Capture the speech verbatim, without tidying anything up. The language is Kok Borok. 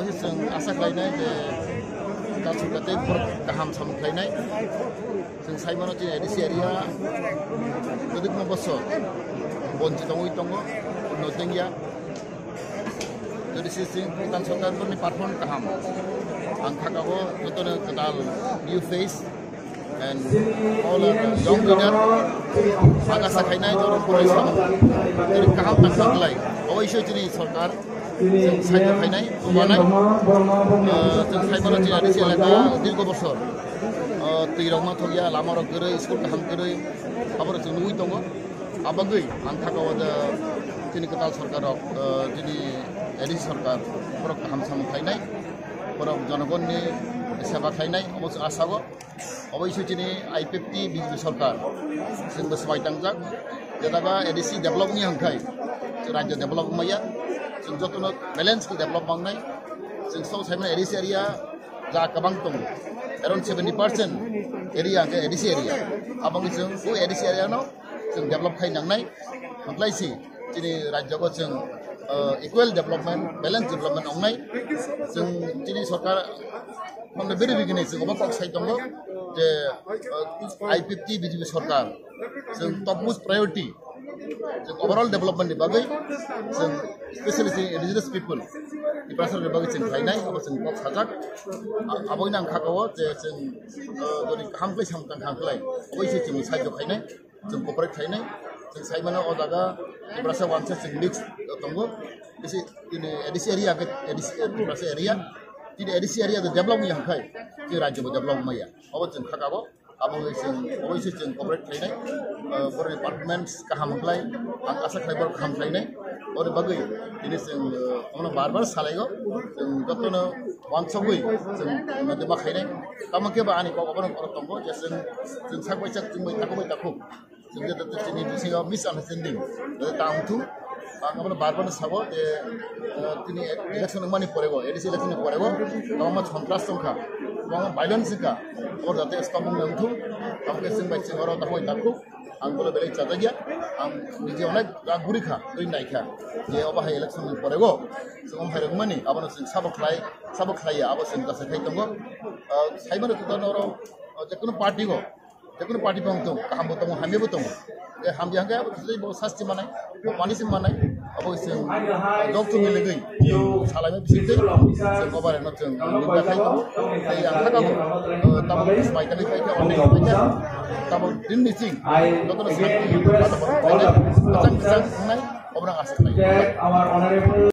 Chwng asa khlainai je Bhutan sorkar tei borok kaham samung khlainai. Chwng sai mano chini A D C area kwdwkma bosor bonchi tongwi tongo, no tengya. Jodi se chwng Bhutan sorkar borokni performance kaham, ang kha kabo jotono kwtal new face. And all are young leader. Ang asa khainai jorok pore samung kaham tangsa khlai. Obo isu chini sorkar chwng saito khainai, tumanai. Chwng sai mano chini A D C elaka dirgo bosor twi rok ma thokya, lama rok kwrwi, school kaham kwrwi, abo rok chwng nugwi tongo. Abagwi ang kha kabo chini kwtal sorkar rok, chini A D C sorkar borok kaham samung khainai, borok jonogonni seba khainai, obo chwng asa o. Obo isu chini I P F T B J P sorkar, chwng bo swbai tangjak, jetaga A D C develop wngya hwnkhai, chwng rajyo develop wngmaya, chwng jotono balance khe develop mangnai, chwng sok saimano A D C area ja kwbang tongo, around seventy percent area hwnkhe A D C area, aboni chwng o A D C area no chwng develop khai nangnai, hwnklai si chini rajyo bo chwng equal development, balance development wngnai, chwng chini sorkar Mangda beri bigini chwng obo kok sai tongo je, uh, I P F T B J P sorkar chwng topmost priority chwng overall development ni bagwi chwng specially chwng indigenous people Tiprasa ni bagwi chwng khlainai obo chwng kok sajak. A-, aboino ang kha kabo je chwng, uh, jodi kaham khlai samung tang kaham khlai obo se chwng saijo khainai. Chwng cooperate khainai, chwng sai mano o jaga Tiprasa wansa chwng mix tongo. Bisi ini A D C area ke A D C Tiprasa area. Chini A D C area de develop wngya hwnkhai chini rajyo bo develop wngmaya. Obo chwng kha kabo, abo wngwi chwng, obo se chwng cooperate khainai. Borokni performance kaham wngkhlai, ang asa khlai borok kaham khlainai. Oro bagwi tini chwng, uh, omono bar bar salaigo, chwng jotono wansugwi chwng dema khainai. Tamo khe ba ani kok obono borok tongo je chwng, chwng sak bai sak, chwng bai takhuk bai takhuk. Chwng je tini bisingo misunderstanding tang thung. Ang obono bar bar sabo je, uh, tini election wngmani porego, A D C election ni porego kwbangma sontras tongkha, kwbangma violence wngkha. Oro jate stop wngna wngthung. Tamo khe chwng bai chwng oro takhuk bai takhuk. Ang bono belai chajakya, ang nije onek rang guri kha, twi nai kha. Je obo hai election ni porego, chwng omo hai rwngmani, abono chwng sabo khlai, sabo khlaiya, abo chwng kasa khai tongo. Ah, saimano to oro, ah, jekono party go, jekono party bong tong, kaham bo tongo, hamya bo tongo. Je hamya hangkhe abo twi bo sasti manai, bo pani se manai, abo chwng, ah, jok chwng ni legwi, chwng salai ma bising twi, chwng obo reno chwng nungkha khai tongo. Tei ang kha kabo, ah, tamo bai kali pai kha, onek pai kha, tamo din ni ching. Jotono santi, bata bata khlainai, bwchang bwchang wngnai, oborok asa khlai.